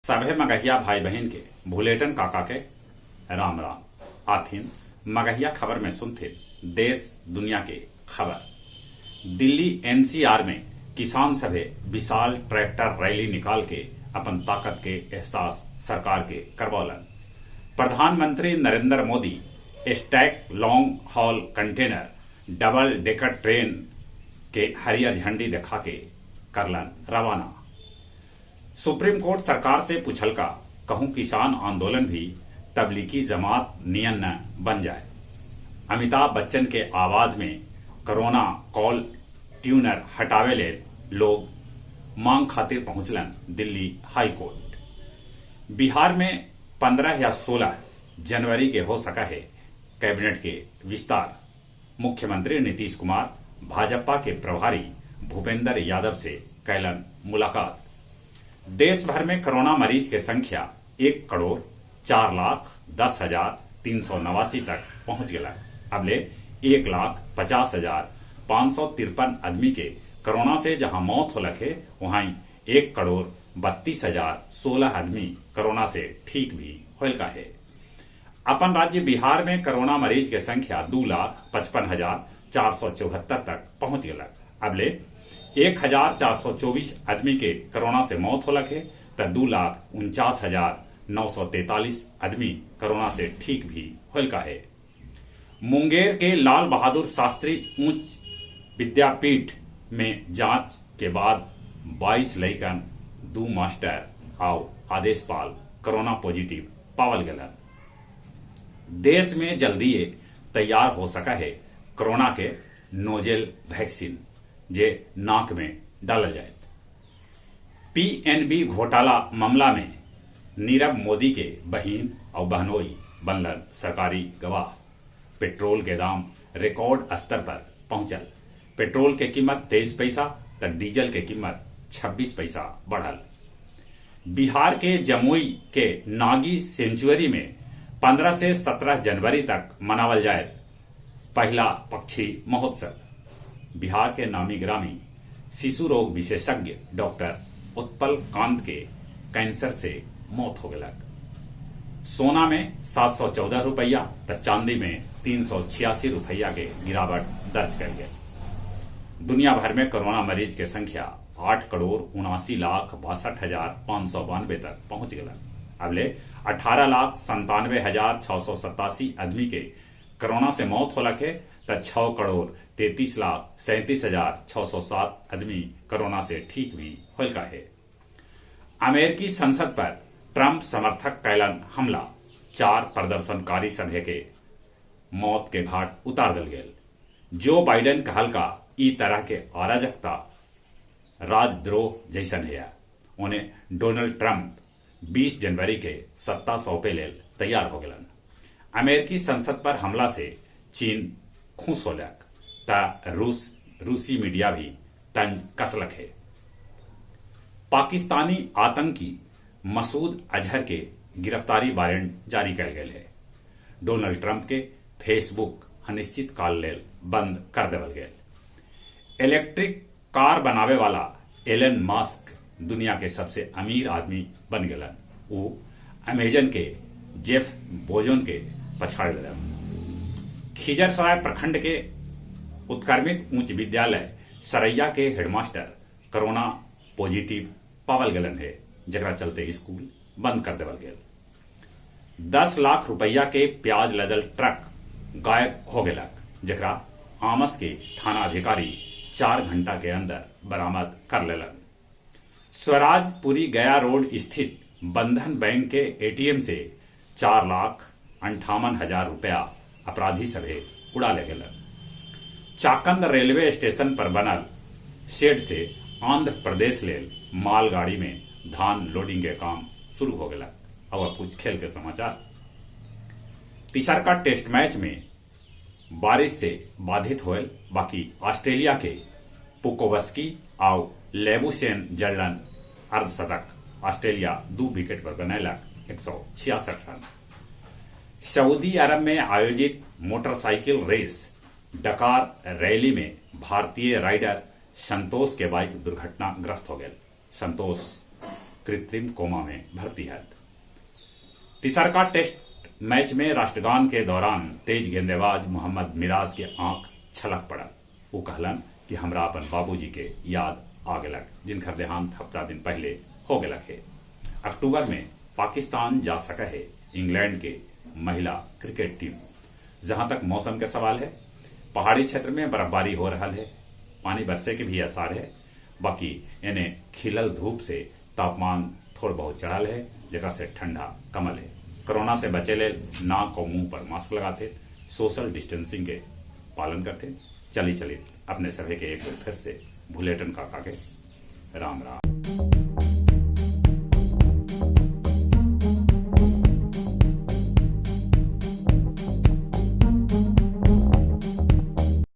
सभे मगहिया भाई बहिन के भुलेटन काका के राम राम। आथिन मगहिया खबर में सुनथिन देश दुनिया के खबर। दिल्ली एनसीआर में किसान सभे विशाल ट्रैक्टर रैली निकाल के अपन ताकत के एहसास सरकार के करवौलन। प्रधानमंत्री Narendra Modi stack long haul container double decker train के हरियर झंडी देखा के करलन रवाना। सुप्रीम कोर्ट सरकार से पूछलका कहूं किसान आंदोलन भी तबलीगी जमात नियन न बन जाए। अमिताभ बच्चन के आवाज में कोरोना कॉल ट्यूनर हटावे ले लोग मांग खातिर पहुंचलन दिल्ली हाई कोर्ट। बिहार में 15 या 16 जनवरी के हो सका है कैबिनेट के विस्तार। मुख्यमंत्री नीतीश कुमार भाजपा के प्रभारी भूपेंद्र यादव से कैलन मुलाकात। देश भर में कोरोना मरीज के संख्या 1,04,10,389 तक पहुंच गया। अबले 1,50,553 आदमी के कोरोना से जहां मौत होलक है, वहां 1,32,016 आदमी कोरोना से ठीक भी होलका है। अपन राज्य बिहार में कोरोना मरीज के संख्या 2,55,474 तक पहुंच गया। अबले 1,424 आदमी के कोरोना से मौत होलक है त 2,49,943 आदमी कोरोना से ठीक भी होलका है। मुंगेर के लाल बहादुर शास्त्री उच्च विद्यापीठ में जांच के बाद 22 लइकन, 2 मास्टर आउ आदेशपाल कोरोना पॉजिटिव पावल गलन। देश में जल्दीए तैयार हो सका है कोरोना के नोजेल वैक्सीन जे नाक में डालल जाए। पीएनबी घोटाला मामला में नीरव मोदी के बहिन और बहनोई बनलन सरकारी गवाह। पेट्रोल के दाम रिकॉर्ड स्तर पर पहुंचल। पेट्रोल के कीमत 23 पैसा त डीजल के कीमत 26 पैसा बढ़ल। बिहार के जमुई के नागी सेंचुरी में 15 से 17 जनवरी तक मनावल जाए पहला पक्षी महोत्सव। बिहार के नामी ग्रामी शिशु रोग विशेषज्ञ डॉक्टर उत्पल कांत के कैंसर से मौत हो गलक। सोना में 714 रुपया त चांदी में 386 रुपया के गिरावट दर्ज कयल गेल। दुनिया भर में कोरोना मरीज के संख्या 8,79,62,592 तक पहुंच गलक। अबले 18,97,687 आदमी के कोरोना से मौत होलक है त 6,33,37,607 आदमी कोरोना से ठीक भी होलका है। अमेरिकी संसद पर ट्रंप समर्थक कैलन हमला। 4 प्रदर्शनकारी सभे के मौत के घाट उतार दल गेल। जो बाइडेन कहलका ई तरह के अराजकता राजद्रोह जैसन है। उन्हें डोनाल्ड ट्रंप 20 जनवरी के सत्ता सौंपे लेल तैयार हो गलन। अमेरिकी संसद पर हमला से चीन खुश होलक त रूसी मीडिया भी तंज कसलक है। पाकिस्तानी आतंकी मसूद अजहर के गिरफ्तारी वारंट जारी कयल गेल है। डोनाल्ड ट्रंप के फेसबुक अनिश्चित काल लेल बंद कर देवल गेल। इलेक्ट्रिक कार बनावे वाला एलन मस्क दुनिया के सबसे अमीर आदमी बन गलन। वो अमेजन के जेफ बोजोन के पछाड़ लेलन। खिजरसराय प्रखंड के उत्क्रमित उच्च विद्यालय सरैया के हेडमास्टर कोरोना पॉजिटिव पावल गलन है, जकरा चलते स्कूल बंद कर देवल गेल। 10 लाख रुपया के प्याज लदल ट्रक गायब हो गेलक, जकरा आमस के थाना अधिकारी 4 घंटा के अंदर बरामद कर लेलन। स्वराजपुरी गया रोड स्थित बंधन बैंक के एटीएम से 4,58,000 रुपया अपराधी सभे उड़ा ले गेलन। चाकंद रेलवे स्टेशन पर बनल शेड से आंध्र प्रदेश लेल मालगाड़ी में धान लोडिंग के काम शुरू हो गया। अब कुछ खेल के समाचार। तीसरका टेस्ट मैच में बारिश से बाधित होयल बाकी ऑस्ट्रेलिया के पुकोवस्की आउ लेबुसेन जड़लन अर्धशतक। ऑस्ट्रेलिया 2 विकेट पर बनैलक 166 रन। सऊदी अरब में आयोजित मोटरसाइकिल रेस डकार रैली में भारतीय राइडर संतोष के बाइक दुर्घटनाग्रस्त हो गए। संतोष कृत्रिम कोमा में भर्ती है। तीसरका टेस्ट मैच में राष्ट्रगान के दौरान तेज गेंदबाज मोहम्मद मिराज के आंख छलक पड़ल। वो कहलन कि हमरा अपन बाबूजी के याद आ गेलक, जिनकर देहांत हफ्ता दिन पहले हो गेलक है। अक्टूबर में पाकिस्तान जा सके है इंग्लैंड के महिला क्रिकेट टीम। जहां तक मौसम के सवाल है, पहाड़ी क्षेत्र में बर्फबारी हो रहा है, पानी बरसे के भी आसार है। बाकी एने खिलल धूप से तापमान थोड़ बहुत चढ़ल है, जेकरा से ठंडा कमल है। कोरोना से बचे ले नाक और मुंह पर मास्क लगाते, सोशल डिस्टेंसिंग के पालन करते। चली चली अपने सभी के एक बार फिर से भुलेटन काका के राम राम।